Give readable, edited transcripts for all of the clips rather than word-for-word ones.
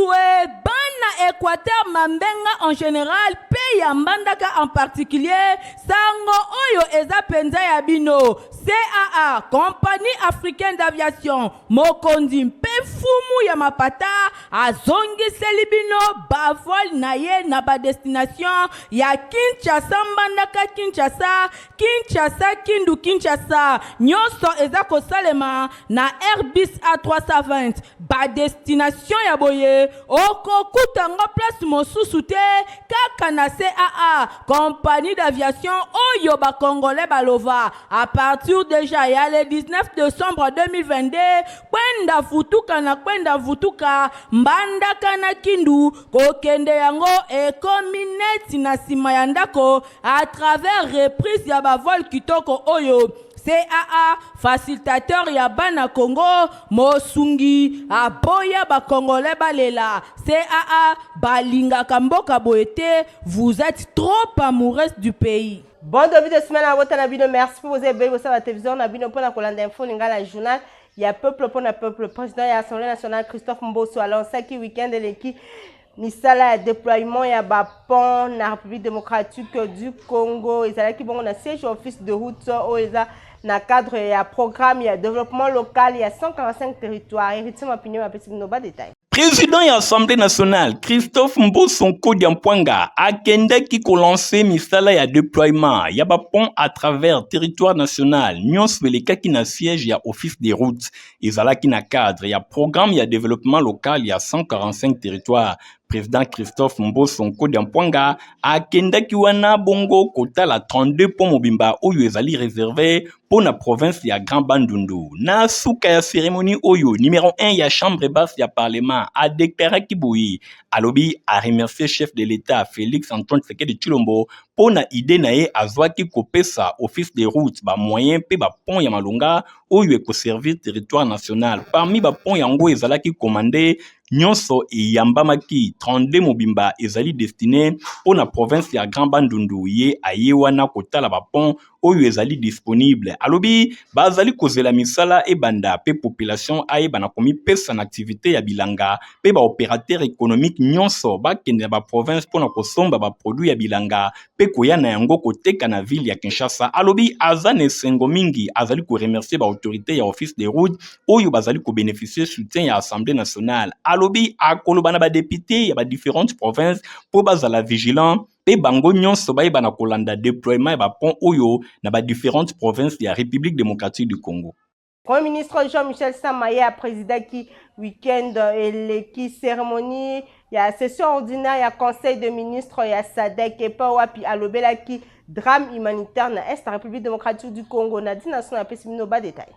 Bato bana Équateur Mambenga en général mpe ya Mbandaka en particulier, sango oyo eza mpenza ya bino. CAA, Compagnie africaine d'aviation, mokonzi mpe mfumu ya mapata, azongiseli bino bavol na ye na badestination ya Kinshasa Mbandaka, Kinshasa Kinshasa Kindu, Kinshasa. Nyonso eza kosalema na Airbus A320. Badestination ya boye okokuta ngo place mosusu te, kaka na CAA, compagnie d'aviation oyo bakongolais balova. À partir déjà ya le 19 décembre 2022, kwenda vutuka na kwenda vutuka Mbandaka na Kindu, kokende yango ekomi neti na nsima ya ndako à travers reprise ya bavol kitoko oyo. CAA, facilitateur ya bana Congo, mosungi aboya bakongolais balela. CAA balingaka mboka boye te, vous êtes trop amoureuse du pays. Bon début de semaine à bota na bino. Merci pour vos ebele bosala télévision na bino mpona kolanda Info Lingala, journal ya peuple mpona peuple. Président ya Assemblée nationale Christophe Mboso alansaki week-end eleki misala ya déploiement ya bapont na République démocratique du Congo. Ezalaki bongo na siège Office de route, oyo eza na cadre ya programme ya développement local ya 145 territoire. Héritier Mapinio apesi bino badétail. Président ya Assemblée nationale Christophe Mboso Nkodia Mpwanga akendaki kolancer misala ya déploiement ya bapont à travers territoire national. Nyonso elekaki na siège ya Office des routes. Ezalaki na cadre ya programme ya développement local ya 145 territoire. Président Christophe Mboso Nkodia Mpwanga akendaki wana bongo kotala 32 pont mobimba oyo ezali réservé mpo na province ya Grand Bandundu. Na suka ya cérémonie oyo, numéro 1 ya chambre basse ya parlement adeklaraki boye, alobi aremercier chef de l'État Félix Antoine Tshisekedi Tshilombo mpo na idée na ye azwaki kopesa Office des routes bamoyen mpe bapont ya malonga oyo ekoservir territoire national. Parmi bapont yango ezalaki commandé, nyonso eyambamaki, 32 mobimba ezali destiné mpo na province ya Grand Bandundu. Ye aye wana kotala bapont oyo ezali disponible. Alobi bazali kozela misala ebanda mpe population ayeba na komipesa na activité ya bilanga, mpe baopérateur économique nyonso bakende na baprovince mpo na kosomba baproduit ya bilanga mpe koya na yango koteka na ville ya Kinshasa. Alobi aza na esengo mingi, azali koremercier baautorité ya Office des routes oyo bazali kobénéficier soutien ya Assemblée nationale. Alobi akoloba na badéputé ya badifférentes provinces mpo bazala vigilant mpe bango nyonso bayeba na kolanda déploiement ya bapont oyo na badifférentes provinces ya République démocratique du Congo. Premier ministre Jean-Michel Sama ye aprésidaki week-end eleki cérémonie ya session ordinaire ya Conseil de ministres ya SADC, epa wapi alobelaki drame humanitaire na est ya République démocratique du Congo. Na dina so napesi bino badétail.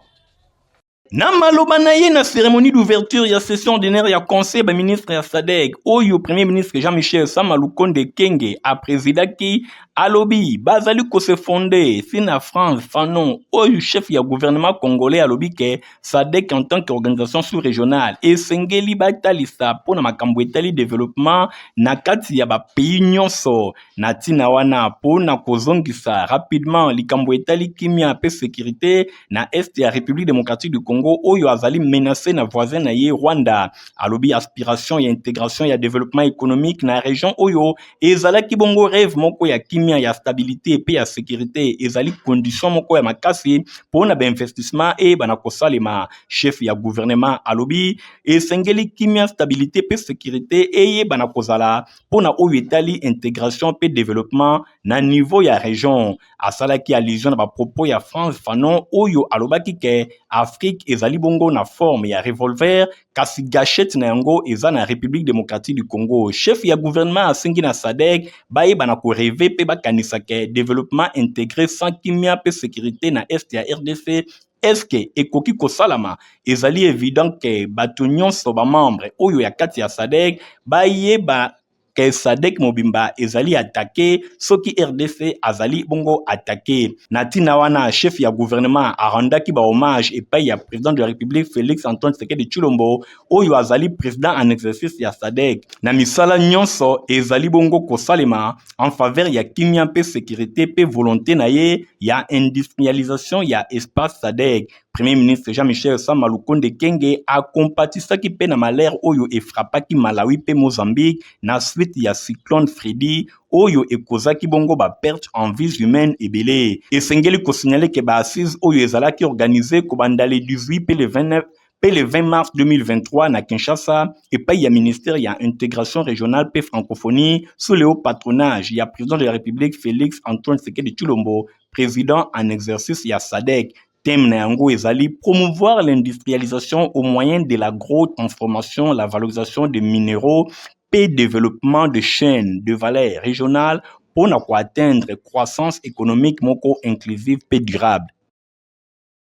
Na maloba na ye na cérémonie d'ouverture ya session ordinaire ya Conseil baministre ya SADC oyo Premier ministre Jean-Michel Sama Lukonde Kenge aprésidaki, alobi bazali kose fonder si na Frantz Fanon, oyo chef ya gouvernement congolais alobi ke SADC en tant qu'organisation sous-régionale esengeli batalisa mpo na makambo etali développement na kati ya bapays nyonso. Na ntina wana, mpo na kozongisa rapidement likambo etali kimia mpe sécurité na est ya République démocratique du Congo oyo azali menacé na voisin na ye Rwanda. Alobi aspiration ya intégration ya développement économique na région oyo ezalaki bongo rêve moko ya kimia, ya stabilité mpe ya sécurité ezali condition moko ya makasi mpo na bainvestissement eyebana kosalema. Chef ya gouvernement alobi esengeli kimia, stabilité mpe sécurité eyebana kozala mpo na oyo etali intégration mpe développement na niveau ya région. Asalaki allusion na bapropos ya Frantz Fanon oyo alobaki ke Afrique ezali bongo na forme ya revolver, kasi gâchette na yango eza na République démocratique du Congo. Chef ya gouvernement asengi na SADC bayeba na korêver mpe bakanisa ke développement intégré sans kimia mpe sécurité na est ya RDC eske ekoki kosalama? Ezali évident ke bato nyonso bamembre oyo ya kati ya SADC bayeba. ke SADC mobimba ezali attaqué soki RDC azali bongo attaqué. Na ntina wana, chef ya gouvernement arendaki ba hommage epai ya président de la République Félix Antoine Tshisekedi Tshilombo, oyo azali président en exercice ya SADC, na misala nyonso ezali bongo kosalema en faveur ya kimia mpe sécurité mpe volonté na ye ya industrialisation ya espace SADC. Premier ministre Jean-Michel Sama Lukonde Kenge akompatisaki mpe na malheur oyo efrapaki Malawi mpe Mozambique na suite ya cyclone Freddy, oyo ekozaki bongo baperte en vies humaines ebele. Esengeli kosignaler ke baassise oyo ezalaki organisé kobanda le 18 mpe le 29 mpe le 20 mars 2023 na Kinshasa, epai ya ministère ya Intégration régionale mpe Francophonie, sous le haut patronage ya président de la République Félix Antoine Tshisekedi Tshilombo, président en exercice ya SADC. Thème na yango ezali promouvoir l'industrialisation au moyen de l'agro-transformation, la valorisation des minéraux mpe développement de chaînes de valeur régionale mpona koatteindre croissance économique moko inclusive mpe durable.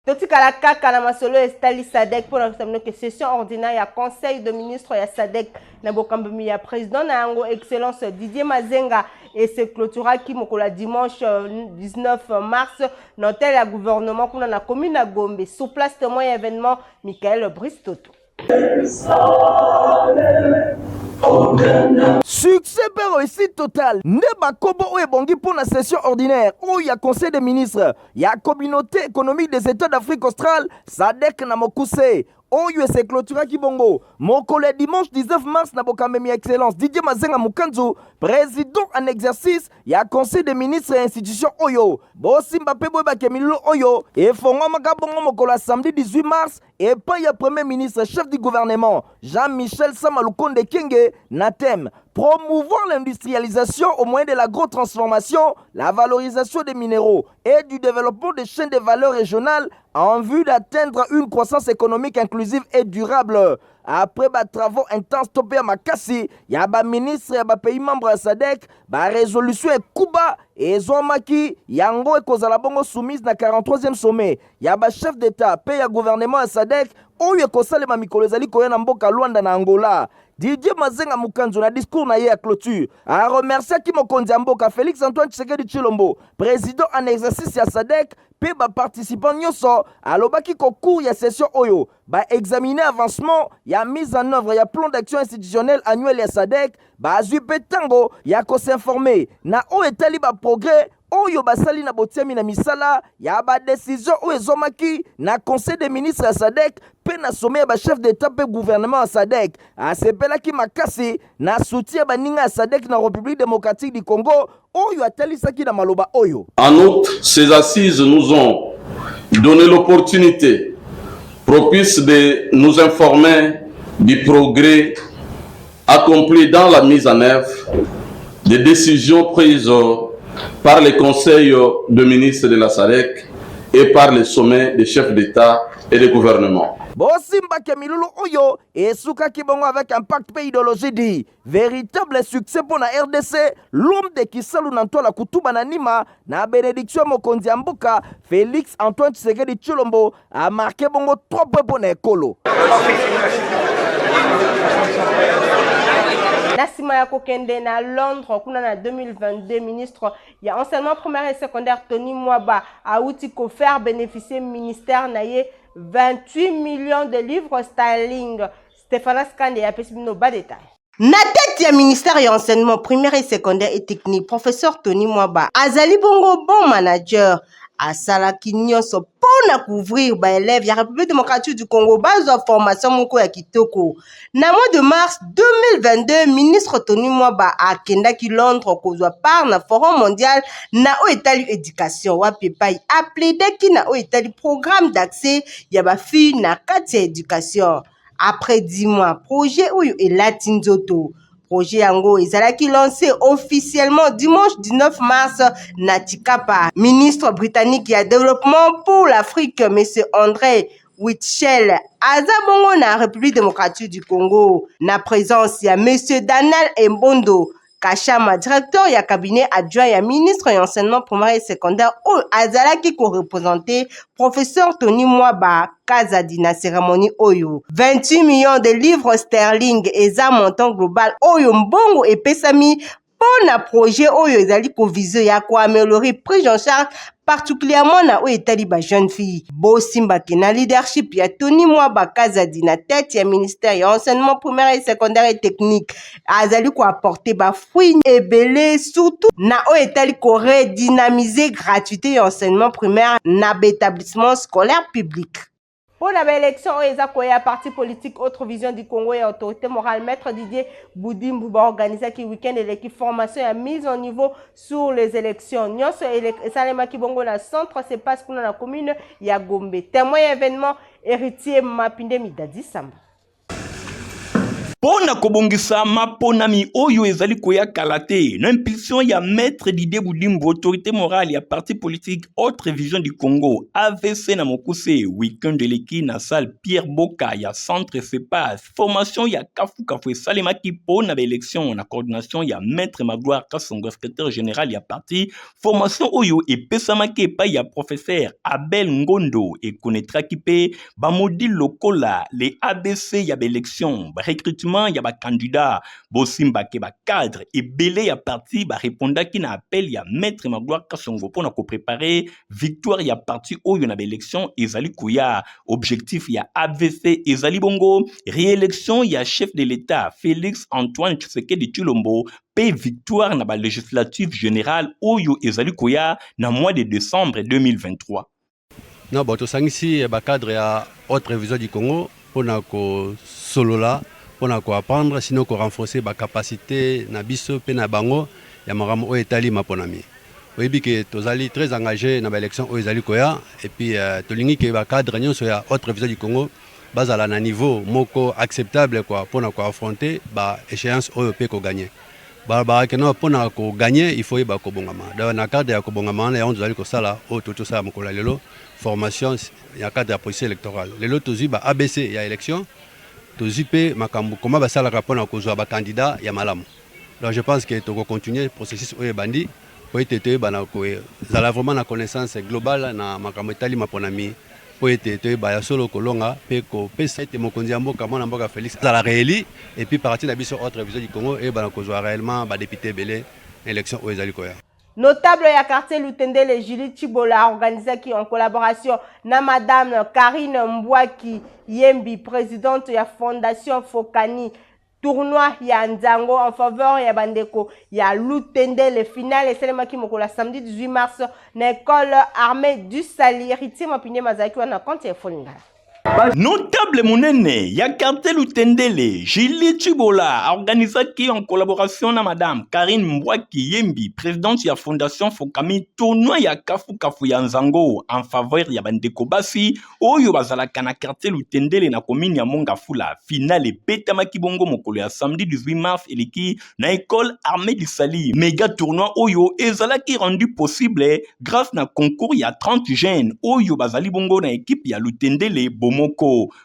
Totikala kaka na masolo etali SADC mpona kopesa bino ke session ordinaire ya conseil de ministre ya SADC na bokambami ya président na yango, Excellence Didier Mazenga, ese clôturaki mokolo ya dimanche 19 mars na hotel ya gouvernement kuna na commune ya Gombe. Sur place, témoin ya événement, Michael Bristoto. Succès mpe réussite totale nde bakombo oyo ebongi mpo na session ordinaire oyo ya conseil des ministres ya Communauté économique des États d'Afrique australe, SADC na mokuse, oyo eseclôturaki bongo mokolo ya dimanche 19 mars na bokambemi ya Excellence Didier Mazenga Mokanzu, président en exercice ya conseil des ministres ya institution oyo. Bosimba mpe boyebake milulu oyo efongwamaka bongo mokolo ya samedi 18 mars epai ya premier ministre, chef du gouvernement Jean-Michel Sama Lukonde Kenge, na thème promouvoir l'industrialisation au moyen de l'agro-transformation, la valorisation des minéraux et du développement des chaînes de valeur régionales en vue d'atteindre une croissance économique inclusive et durable. Après batravaux intense to mpe ya makasi ya baministre ya bapays membre ya SADC, barésolution ekuba ezwamaki. Yango ekozala bongo soumise na 43e sommet ya bachef d'État mpe ya gouvernement ya SADC oyo ekosalema mikolo ezali koya na mboka Luanda na Angola. Didier Mazenga Mokanzu, na discours na ye ya clôture, aremerciaki mokonzi ya mboka Félix Antoine Tshisekedi Tshilombo, président en exercice ya SADC, mpe baparticipant nyonso. Alobaki ko cours ya session oyo baexamine avancement ya mise en œuvre ya plan d'action institutionnel annuel ya SADC. Bazwi mpe ntango ya kosinforme na oyo etali baprogrès oyo basali na botiami na misala ya badécision oyo ezwamaki na conseil des ministres ya SADC mpe na sommet ya bachef d'État mpe gouvernement ya SADC. Asepelaki makasi na soutien ya baninga ya SADC na République démocratique du Congo, oyo atalisaki na maloba oyo: En outre, ces assises nous ont donné l'opportunité propice de nous informer du progrès accompli dans la mise en œuvre des décisions prises par le Conseil de ministres de la SADC et par le sommet des chefs d'État et de gouvernement. Bosimbake milulu oyo esukaki bongo avec impact mpe idéologie di véritable succès mpo na RDC. L'homme de Kisalu na Ntwala Kutuba na Nima, na bénédiction ya mokonzi ya mboka Félix Antoine Tshisekedi Tshilombo, amarquer bongo 3 points mpo na ekolo. Na nsima ya kokende na Londres kuna na 2022, ministre ya Enseignement primaire et secondaire Tony Mwaba awuti kofaire bénéficier ministère na ye 28 millions de livres sterling. Stéphanas Kande apesi bino badétail. Na tête ya ministère ya Enseignement primaire et secondaire et technique, professeur Tony Mwaba azali bongo bon manager. Asalaki nyonso mpo na couvrir baélève ya République démocratique du Congo bazwa formation moko ya kitoko. Na mois de mars 2022, ministre Tony Mwaba akendaki Londres kozwa part na forum mondial na oyo etali éducation, wapi epai aplaidaki na oyo etali programme d'accès ya bafille na kati ya éducation. Après 10 mois, projet oyo elati nzoto. Projet yango ezalaki lancé officiellement dimanche 19 mars na Tshikapa. Ministre britannique ya Développement pour l'Afrique, monsieur André Witchell, aza bongo na République démocratique du Congo, na présence ya monsieur Daniel Embondo. Kashama, directeur ya cabinet adjoint ya ministre ya enseignement primaire et secondaire oyo azalaki ko représenter professeur Tony Mwaba Kazadi na cérémonie oyo. 28 millions de livres sterling eza montant global oyo mbongo epesami mpo na projet oyo ezali kovize ya koaméliorer prise en charge particulièrement na oyo etali ba jeune fille. Bosimbake na leadership ya Tony Mwaba Kazadi na tête ya ministère ya enseignement primaire et secondaire et technique azali koapporter ba fruits ebele, surtout na oyo etali koredynamiser gratuité ya enseignement primaire na baétablissement scolaire public. Mpo na baélection oyo eza koya, parti politique Autre Vision du Congo ya autorité morale maître Didier Budimbu baorganisaki week-end eleki formation ya mise en niveau sur les élections. Nyonso esalemaki bongo na centre se passe kuna na commune ya Gombe. Témoin ya événement, Héritier Mapinde Midadi Samba. Mpo na kobongisa maponami oyo ezali koya kala te, na impulsion ya maître Didier Budimbu, autorité morale ya parti politique Autre Vision du Congo, AVC na mokuse, weekend eleki na salle Pierre Boka ya centre Sepas, formation ya kafukafu esalemaki mpo na baélection na coordination ya maître Magloire Kasongo, secrétaire général ya parti. Formation oyo epesamaki epai ya professeur Abel Ngondo ekonetraki mpe bamodule lokola le ABC ya baélection, barecrutement ya bacandidat. Bosimbake bacadre ebele ya parti barépondaki na appel ya maître Magloire Kasongo mpona koprépare victoire ya parti oyo na baélection ezali koya. Objectif ya AVC ezali bongo réélection ya chef de l'État Félix Antoine Tshisekedi Tshilombo mpe victoire na balégislative générale oyo ezali koya na mois de décembre 2023. Non, bon, tosangisi bacadre ya Autre Vision du Congo mpona kosolola, mpona koapprendre, sinon korenforcer bacapacité na biso mpe na bango ya makambo oyo etali maponami. Oyebi ke tozali très engagé na baélection oyo ezali koya, et puis tolingi ke bacadre nyonso ya Autre Vision du Congo bazala na niveau moko acceptable quoi, mpona koaffronter baéchéance oyo mpe kogagner. Balobaka ke no, mpona kogagner il faut yeba kobongama. Donc na cadre ya kobongama wana, yango tozali kosala oyo tosala mokolo ya lelo, formation ya cadre ya processus électoral. Lelo tozwi ba ABC ya élection, tozwi mpe makambo koma basalaka mpona kozwa bacandidat ya malamu. Donc je pense que tokocontinue processus oyo ebandi po ete toyebana kozala vraiment na connaissance globale na makambo etali maponami, mpo ete toyeba ya solo kolonga mpe kopesa ete mokonzi ya mboka, mwana mboka Félix, azala réélu, et puis parti na biso Autre Vision du Congo eyebana kozwa réellement badéputé ebele na élection oyo ezali koya. Notable ya quartier Lutendele, Julie Chibola, organisaki en collaboration na madame Karine Mbwaki Yembi, présidente ya fondation Fokani, tournoi ya nzango en faveur ya bandeko ya Lutendele. Finale esalemaki mokolo ya samedi 18 mars na école Armée du Salut. Héritier Mapine mazalaki wana compte ya Folingala. Notable monene ya quartier Lutendele, Julie Chibola, organisaki en collaboration na madame Karine Mbwaki Yembi, présidente ya fondation Fokami, tournoi ya kafukafu ya nzango en faveur ya bandeko basi oyo bazalaka na quartier Lutendele na commune ya Mont-Ngafula. Finale ebetamaki bongo mokolo ya samedi 18 mars eleki na école Armée du Salut. Méga tournoi oyo ezalaki rendu possible grâce na concours ya 30 jeunes oyo bazali bongo na équipe ya Lutendele Bomoko.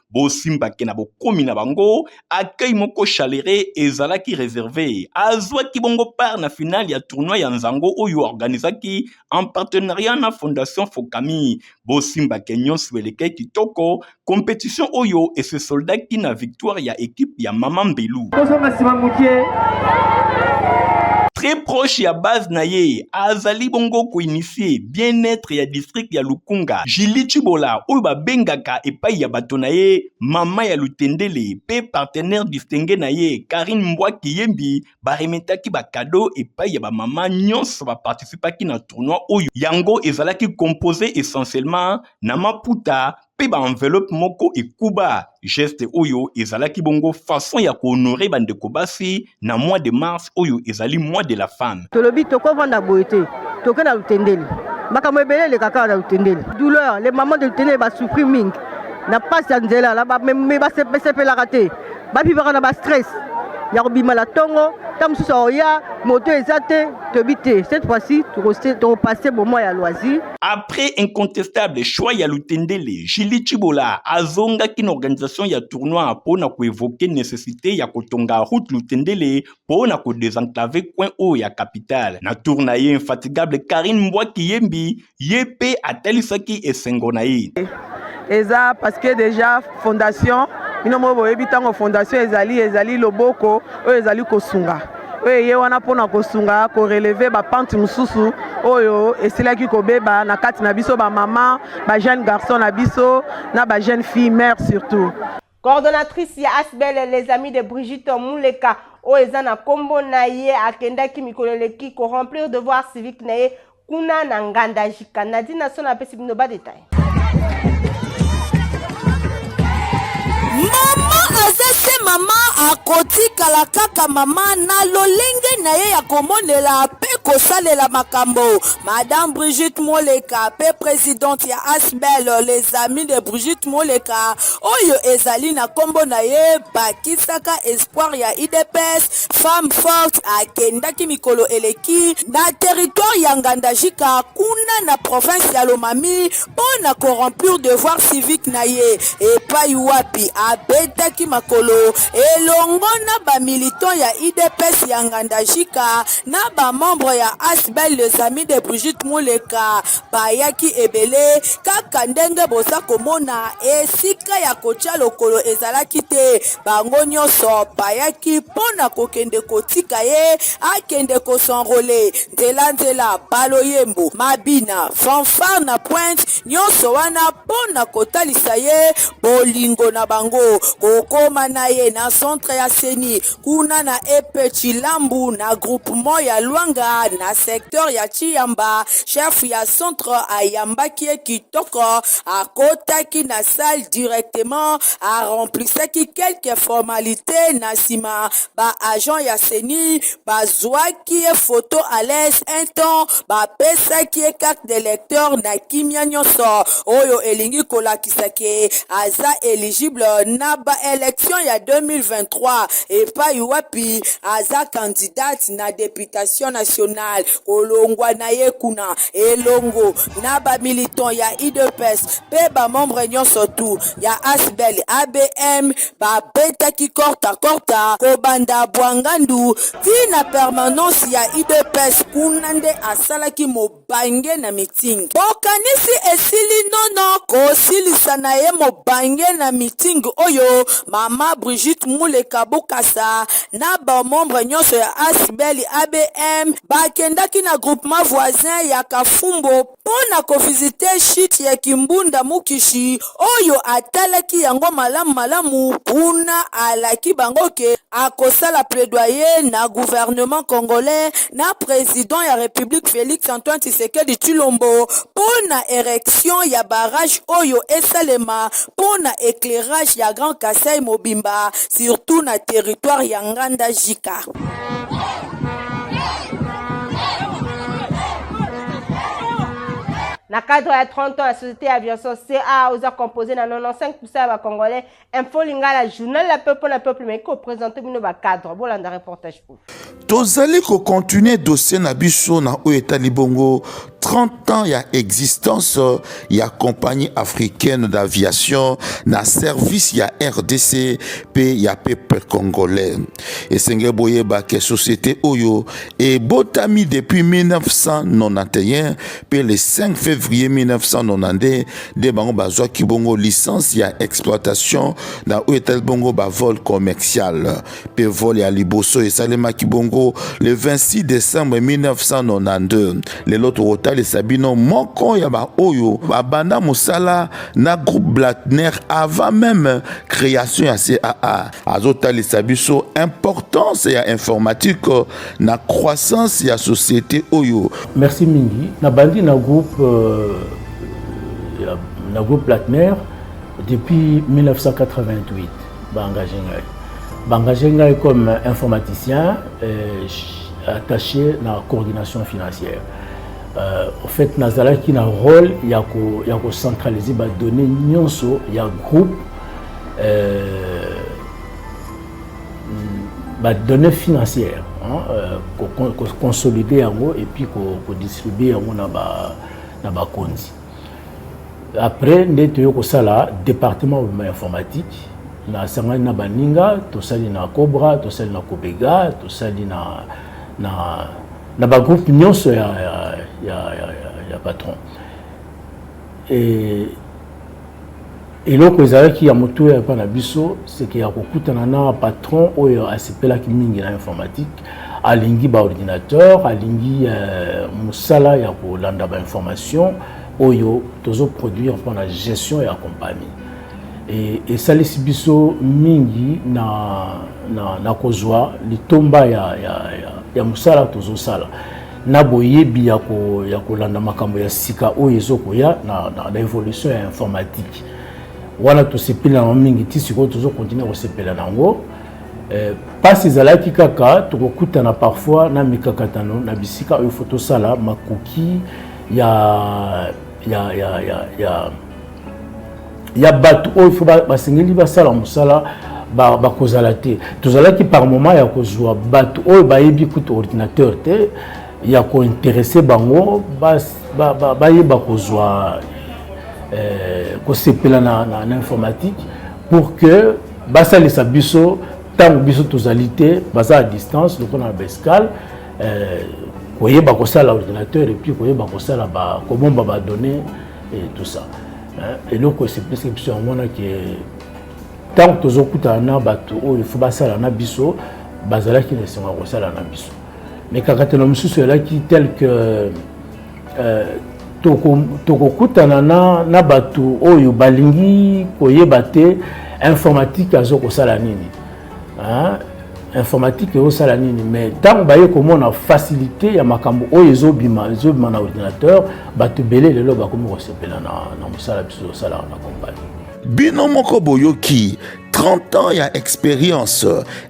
Bosimbake na bokomi na bango, accueil moko chaleureux ezalaki réservé. Azwaki bongo part na finale ya tournoi ya nzango oyo organisaki en partenariat na fondation Fokami. Bosimbake nyonso elekaki kitoko. Compétition oyo esesoldaki na victoire ya équipe ya Mama Mbelu. Tozonga nsima moke. Très proche ya base na ye, azali bongo koinitier bien-être ya district ya Lukunga. Julie Chibola, oyo babengaka epai ya bato na ye mama ya Lutendele, mpe partenaire distingué na ye Karine Mbwaki Yembi, baremetaki bacadeau epai ya bamama nyonso baparticipaki na tournoi oyo. Yango ezalaki composé essentiellement na maputa mpe baenveloppe moko ekuba. Geste oyo ezalaki bongo façon ya kohonorer bandeko basi na mois de mars oyo ezali mois de la femme. Tolobi tokovanda boye te, toke na Lutendele. Makambo ebele eleka kaka na Lutendele. Douleur, les mamans de Lutendele basouffrir mingi na mpasi ya nzela, me basepelaka te, babivaka na bastress. ya kobima na ntongo, ntango mosusu akoya moto eza te, toyebi te. Cette fois-ci tokopasse moment ya loisir. Après incontestable choix ya Lutendele, Julie Tshibola azongaki na organisation ya tournoi mpo na koevoke necessite ya kotonga route Lutendele mpo na kodesenclave coin oyo ya capitale. Na tour na ye infatigable Carine Mbwa Kiyembi ye mpe atalisaki esengo na ye. Eza parce que déjà fondation bino moko boyebi ntango fondation ezali ezali loboko oyo ezali kosunga oyo eye wana mpona kosunga koreleve bapente mosusu oyo esilaki kobeba na kati na biso bamama bajeune garçon na biso na bajeune fille mère surtout. Coordonnatrice ya Asbl Les Amis de Brigitte Muleka oyo eza na kombo na ye akendaki mikolo eleki ko remplir devoir civique na ye kuna na Ngandajika. Nadine Nasona apesi bino ba details. Mama aza se mama, akotikala kaka mama na lolenge na ye ya komonela mpe kosalela makambo. Madame Brigitte Moleka mpe presidente ya Asbel Les Amis de Brigitte Moleka oyo ezali na nkombo na ye bakisaka espoir ya udps femme forte akendaki mikolo eleki na territoire ya Ngandajika kuna na province ya Lomami mpo na koremplir devoir civique na ye epai wapi abetaki makolo elongo na bamilitant ya udps ya Ngandajika na bamembre ya Asbel Les Amis de Brigitte Muleka bayaki ebele kaka ndenge boza komona esika ya kotya lokolo ezalaki te. Bango nyonso bayaki mpo na kokende kotika ye akende kosenrole nzela nzela, baloyembo, mabina, fanfare na pointe, nyonso wana mpo na kotalisa ye bolingo na bango. Kokoma na ye na centre ya seni kuna na epe Chilambu na groupement ya Luanga na secteur ya Chiyamba, chef ya centre ayambaki ye kitoko, akotaki na salle directement, aremplissaki quelques formalites, na sima ba agents ya CENI bazuaki ye photo à l'aise un temps, bapesaki ye carte d'electeur na kimia nyonso, oyo elingi kolakisa ke aza eligible na ba elections ya 2023 epayi wapi aza candidate na deputation nationale. Kolongwa na ye kuna elongo na ba militants ya udps mpe ba membres nyonso tout ya asbl ABM babetaki korta korta kobanda Bwangandu ti na permanence ya udps, kuna nde asalaki mobange na meeting. Bokanisi esili nono kosilisa na ye mobange na meeting oyo mama Brigitte Muleka Bokassa na ba membres nyonso ya asbl ABM bakendaki na groupement voisin ya Kafumbo mpo na kovizite chute ya Kimbunda Mukishi oyo atalaki yango malamu malamu. Kuna alaki bango ke akosala plaidoyer na gouvernement congolais na president ya Republique Felix Antoine Tshisekedi Tshilombo mpo na erection ya barrage oyo esalema mpo na eclairage ya Grand Kasaï mobimba surtout na territoire ya Ngandajika. Na cadre ya 30 ans ya société ya aviation CA oza composé na 95% ya ba congolais, Info Lingala journal la peuple na peuple mais ko présenter bino ba cadre bolanda reportage oyo. Tozali ko continuer dossier na biso na oyo etali bongo 30 ans ya existence ya compagnie africaine d'aviation na service ya RDC pe ya peuple congolais. Esengeli boyeba ke société oyo ebotami depuis 1991 pe le 5 février 1992 nde bango bazwaki bongo licence ya exploitation na oyo etali bongo ba vol commercial pe vol ya liboso esalemaki bongo le 26 décembre 1992. Lelo tokotalisa bino moko ya baoyo babanda mosala na groupe Blattner avant même création ya CAA. Azotalisa biso importance ya informatique na croissance ya société oyo. Merci mingi. Nabandi na groupe na groupe Blattner depuis 1988. Ba engagé ngai. Ba engagé ngai comme informaticien attaché na coordination financière. Au fait, nazalaki na rôle ya ko ya ko centraliser ba données nyonso ya groupe. ba données financières, hein, euh, ko consolider yango et puis ko, ko distribuer yango na ba na bakonzi. Après nde toye kosala département obima informatique, nasangani na baninga, tosali na Cobra, tosali na Kobega, tosali na na na bagroupe nyonso ya, ya, ya, ya, ya, ya patron. Et eloko ezalaki ya motuya epai na biso, seke ya kokutana na patron oyo asepelaki mingi na informatique, alingi baordinateur, alingi mosala ya kolanda bainformation oyo tozoproduire mpona gestion ya compagnie. Esalisi biso mingi na kozwa litomba ya mosala tozosala na boyebi ya kolanda makambo ya sika oyo ezokoya na évolution ya informatique. Wana tosepeli nango mingi, ti sikoyo tozokontinue kosepela nango. Mpasi ezalaki kaka tokokutana parfois na mikakatano na bisika oyo fo tosala makoki ya bato oyo fo basengeli basala mosala bakozala te. Tozalaki par moment ya kozwa bato oyo bayebi kutu ordinateur te, ya kointeresse bango bayeba kozwa kosepela na informatique pour que basalisa biso ntango biso tozali te, baza à distance lokola na baescale, koyeba kosala ordinateur et puis koyeba kosala kobomba badonnées et tout ça. Eloko esepelisi biso yango wana, ke ntango tozokutana na bato oyo fo basala na biso, bazalaki na esengo ya kosala na biso. Mais kakatano mosusu elaki tel que tokokutana na bato oyo balingi koyeba te informatique azo kosala nini, hein? Informatique ezosala nini? Mais ntango baye komona facilité ya makambo oyo ezobima na ordinateur, bato ebele lelo bakomi kosepela na mosala biso tosalaka na compagnie. Bino moko boyoki, 30 ans ya expérience,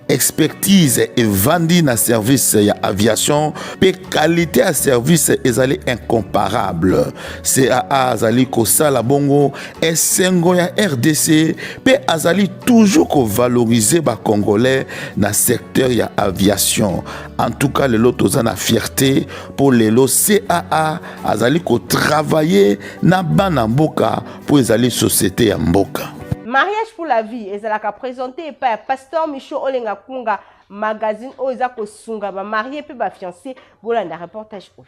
expertise evandi na service ya aviation mpe qualité ya service ezali incomparable. CAA azali kosala bongo esengo ya RDC mpe azali toujours kovaloriser bacongolais na secteur ya aviation. En tout cas, lelo toza na fierté mpo lelo CAA azali kotravailler na bana mboka, mpo ezali société ya mboka. Mariage pour la vie ezalaka présenté epai ya pasteur Michaud Olenga Kunga, magazine oyo eza kosunga bamariés mpe bafiancés. Bolanda reportage oyo.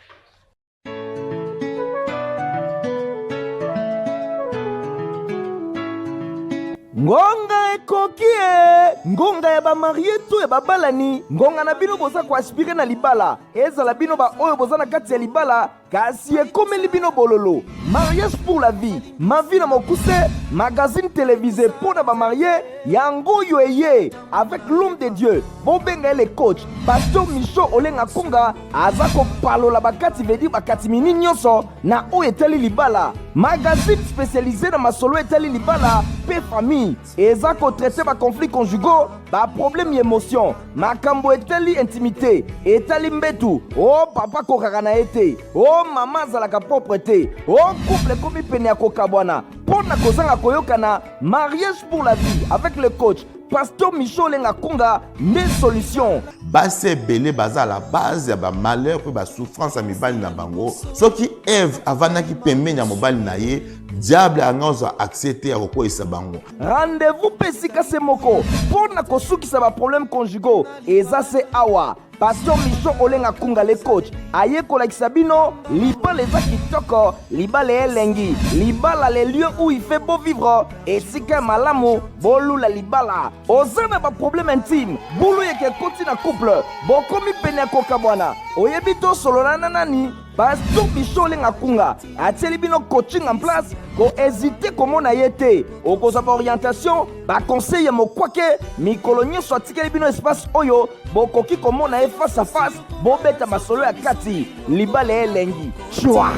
Ngonga ekoki e, ngonga ya bamariés to ya babalani, ngonga na bino boza koaspirer na libala. Ezala bino baoyo boza na kati ya libala kasi ekomeli bino bololo, Mariage pour la vie, mavi na mokuse, magazine télévisé mpo na bamariés, yango oyo eye avec l'homme de Dieu, bobenga ye le coach, pasteur Michaud Olenga Konga. Aza kopalola bakati vedi bakati mini nyonso na oyo etali libala. Magazine spécialisé na masolo etali libala mpe famille, eza kotraiter baconflits conjugaux, baproblème ya émotion, makambo etali intimité, etali mbetu. O papa kokaka na ye te, o mama azalaka propre te, o couple ekomi pene ya kokabwana mpo na kozanga koyokana. Mariage pour la vie avec le coach pasteur Michaud Olenga Konga nde solution. Basi ebele baza la base ya bamalheur mpe basouffrance ya mibali na bango. Soki Eve avandaki pembeni ya mobali na ye, diable anga ozwa accès te ya kokweyisa bango. Rendez-vous mpe esika se moko mpo na kosukisa baproblème conjugaux eza se awa. Pasteur Michaud Olenga Kunga le coach aye kolakisa bino libala eza kitoko, libala elengi, libala le lieu où il fait beau vivre, esika ya malamu bolula libala. Oza na baproblème intime, bulu yeke ekoti na couple, bokomi pene ya kokabwana, oyebi tosolola na nani? Pasteur Michaud Olenga Kunga atieli bino coaching en place. Kohésiter komona ye te, okozwa baorientation, baconseil ya mokwake. Mikolo nyonso atikeli bino espace oyo bokoki komona ye face à face, bobeta masolo ya kati. Libala elengi chwa.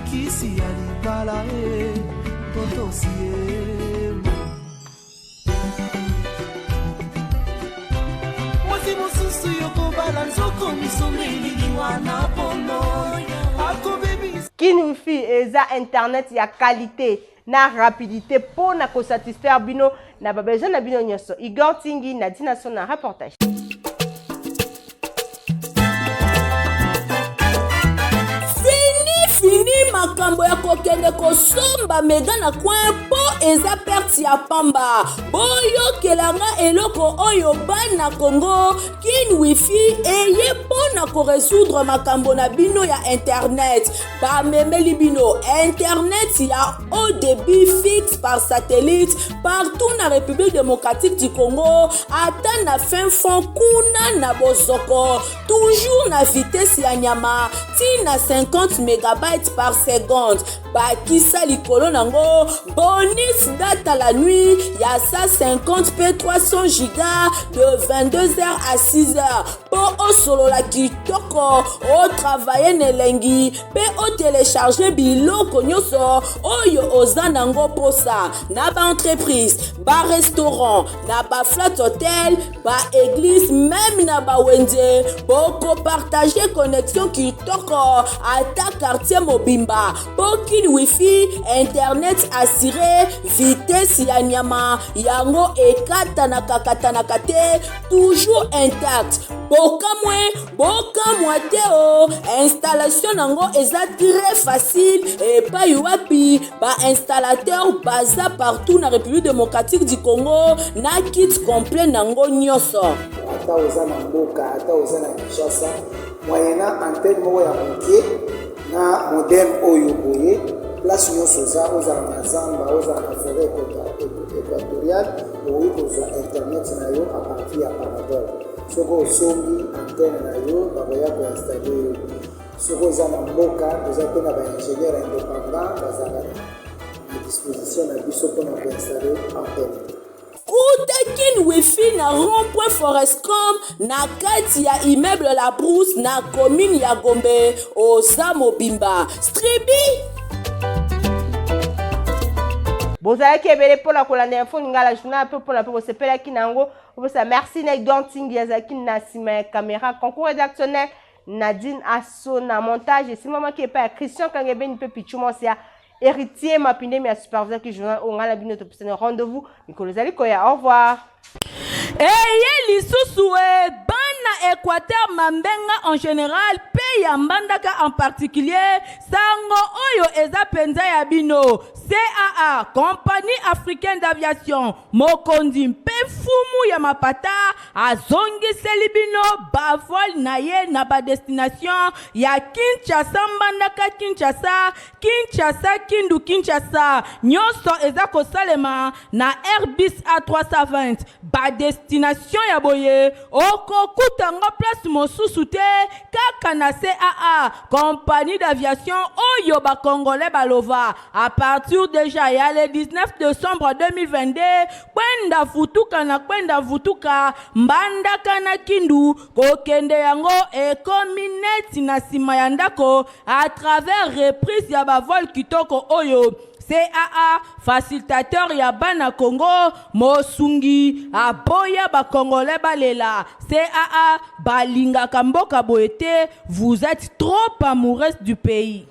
Kisi ya libala e totosi ye. Mwasi mosusu yokobala nzoko misomeli liwa na pono akobebisa. Kin Wifi eza internet ya qualité na rapidité mpo na kosatisfaire bino na babesoin na bino nyonso. Igor Tingi na Dina Sona reportage. Fini fini makambo ya kokende kosomba mega na coin mpo eza perte ya pamba. Boyokela nga eloko oyo bana Congo Kin Wifi eye mpo na koresoudre makambo na bino ya internet. Bamemeli bino internet ya haut debit fixe par satellite partout na République démocratique du Congo, ata na fin fond kuna na bozoko, toujours na vitesse ya nyama ti na 50 megabytes par seconde. Bakisa likolo nango bonus data la nuit ya 150 mpe 300 giga de 22h à 6h mpo osolola kitoko, otravaille na elengi mpe otelecharge biloko nyonso oyo oza nango mposa na baentreprise, barestaurant, na baflat hotel, baeglise, meme na bawenze. Bokopartage connexion kitoko ata quartier mobimba mpo Kin Wifi internet assuré, vitesse ya nyama yango ekatanaka-katanaka te, toujours intact. Bokamwe bokamwa te o, installation nango eza très facile epai wapi bainstallateur baza partout na République démocratique du Congo na kit complet nango nyonso. Ata oza na mboka, ata oza na Kinshasa, moyennant antenne moko ya moke na modem oyo boye, place nyonso oza, ozala na zamba, ozala na forêt équatoriale, okoki kozwa internet na yo à partir ya parabole. Soki osombi antenne na yo, bakoya koinstalle yo. Soki oza na mboka, toza mpe na baingénieur indépendant bazalaka na disposition na biso mpona koinstalle antenne. Kuta Kin Wifi na rond-point Forescom na kati ya immeuble La Brousse na commune ya Gombe, oza mobimba. Stribi! Bozalaki ebele mpona kolanda Info Lingala journal mpe mpona mpe bosepelaki na yango. Opesa merci na Igor Ntingi azalaki na nsima ya caméra, concours rédactionnel Nadine Asso na montage esimbamaki epai ya Christian Kangebeni mpe Pichu Monsia. Héritier Mapindemi ya supervisaki journal oyo. Ngai na bino topesani rendez-vous mikolo ezali koya. Au revoir. Eye lisusu e bana Équateur Mambenga en général mpe ya Mbandaka en particulier, sango oyo eza mpenza ya bino. CAA, Compagnie africaine d'aviation, mokonzi mpe mfumu ya mapata azongiseli bino bavol na ye na badestination ya Kinshasa Mbandaka, Kinshasa Kinshasa Kindu, Kinshasa nyonso eza kosalema na Airbus A320. Badestination ya boye okokuta ngo place mosusu te kaka na CAA, compagnie d'aviation oyo bakongolais balova. À partir déjà ya le 19 décembre 2022, kwenda futuka na kwenda futuka Mbandaka na Kindu, kokende yango ekomi neti na nsima ya ndako à travers reprise ya bavol kitoko oyo. CAA, facilitateur ya bana Congo, mosungi aboya bakongolais balela. CAA balingaka mboka boye te, vous êtes trop amoureuse du pays.